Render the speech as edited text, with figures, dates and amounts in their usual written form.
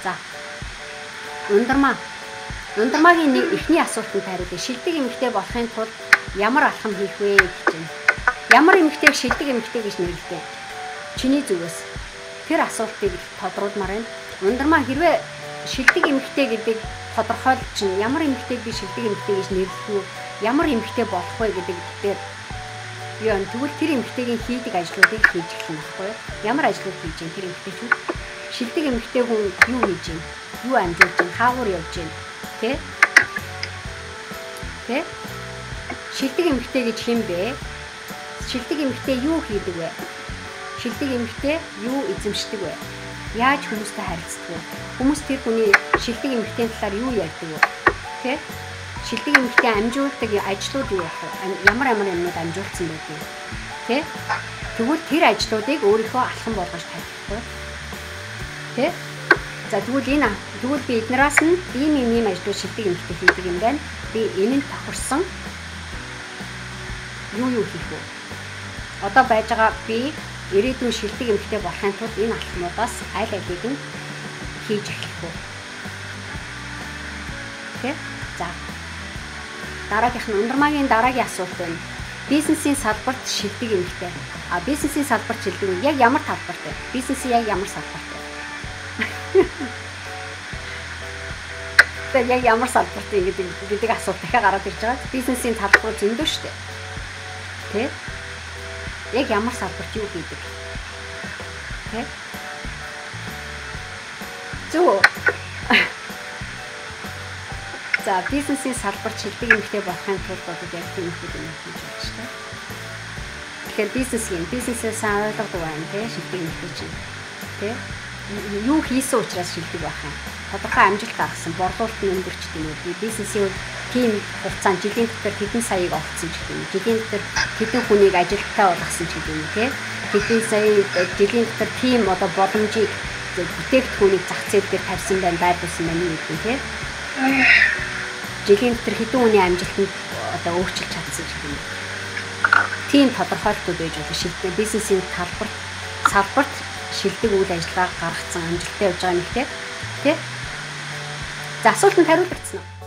За. Ундрмаа. Ундрмаагийн нэг эхний асуултанд хариулъя. Шилдэг эмэгтэй болохын тулд ямар алхам хийх вэ гэж байна. Ямар эмэгтэйг шилдэг эмэгтэй гэж нэрлэдэг? Чиний зүгээс тэр асуултыг тодруулмаар байна. Ундрмаа хэрвээ шилдэг эмэгтэй гэдэг тодорхойлол чинь ямар эмэгтэйг би шилдэг эмэгтэй гэж нэрлэх үү? Ямар эмэгтэй болох вэ гэдэг дээр юу юм? Тэгвэл тэр эмэгтэйгийн хийдэг ажлуудыг хийж эхэлнэ байхгүй юу? Ямар ажлууд хийж юм тэр эмэгтэйчүүд? Шилдэг эмэгтэй хүн юу хийж юм? Юу амжуулж юм? Хаагур явж юм? Тэ? Тэ? Шилдэг эмэгтэй гэж хэн бэ? Шилдэг эмэгтэй юу хийдэг вэ? Шилдэг эмэгтэй юу эзэмшдэг вэ? Яаж хүмүүстэй харилцдаг вэ? Хүмүүс тэр хүний шилдэг эмэгтэй талаар юу ярьдаг вэ? Тэ? Шилдэг эмэгтэй амжуулдаг ажлууд юу байх вэ? Ямар ямар юмнууд амжуулсан байдгийг. Тэ? Тэгвэл тэр ажлуудыг өөрийнхөө алхам болгож тавих байхгүй. Тэ? За тэгвэл энэ тэгвэл би эднээс нь ийм ийм ийм ажлууд шилдэг эмэгтэй хийдэг юм байна. Би энэнд тохирсон юу юу хийх вэ? Одоо байж байгаа би ирээдүйн шилдэг эмэгтэй болохын тулд энэ алхмуудаас аль алийг нь хийж эхлэх вэ? Тэ? За. Дараагийнх нь Ундрмаагийн дараагийн асуулт байна. Бизнесийн салбарт шилдэг эмэгтэй. А бизнесийн салбарт шилдэг нь яг ямар талбарт вэ? Бизнесийн яг ямар салбарт вэ? Тэгээ яг ямар салбарт вэ гэдэг асуулт дахиад гараад ирж байгаа. Бизнесийн салбар зөндөө шүү дээ. Тэ? Яг ямар салбарт юу хийдэг? Тэ? Зөв. За, бизнесийн салбарт шилдэг эмэгтэй болохын тулд бол яг тийм их юм хийж байна шүү дээ. Тэгэхээр бизнесээ сайн ойлгодог байна тий, шилдэг эмэгтэй чинь. Тэ? Юу хийсэн учраас шилдэг байх юм. Тодорхой амжилт гаргасан, борлуулалт нь өндөрч тийм үү. Бизнесийн үед тийм хугацаанд жилийн дотор хэдэн саяыг олцсон ч гэдэг юм. Жилийн дотор хэдэн хүнийг ажилттай болгосон ч гэдэг юм тий. Хэдэн сая жилийн дотор тийм одоо боломжийг бүтээгдэхүүнийг зах зээл дээр тавьсан байна, байрлуулсан байна гэдэг юм тий. Жилийн дотор хэдэн хүний амжилтанд одоо өөрчилж чадсан ч гэдэг юм. Тийм тодорхойлолтууд байж болно. Шилдэг бизнесийн салбарт шилдэг үйл ажиллагаа гаргацсан амжилттай явж байгаа юм тий. Тэ? За асуултанд хариулагдсан уу?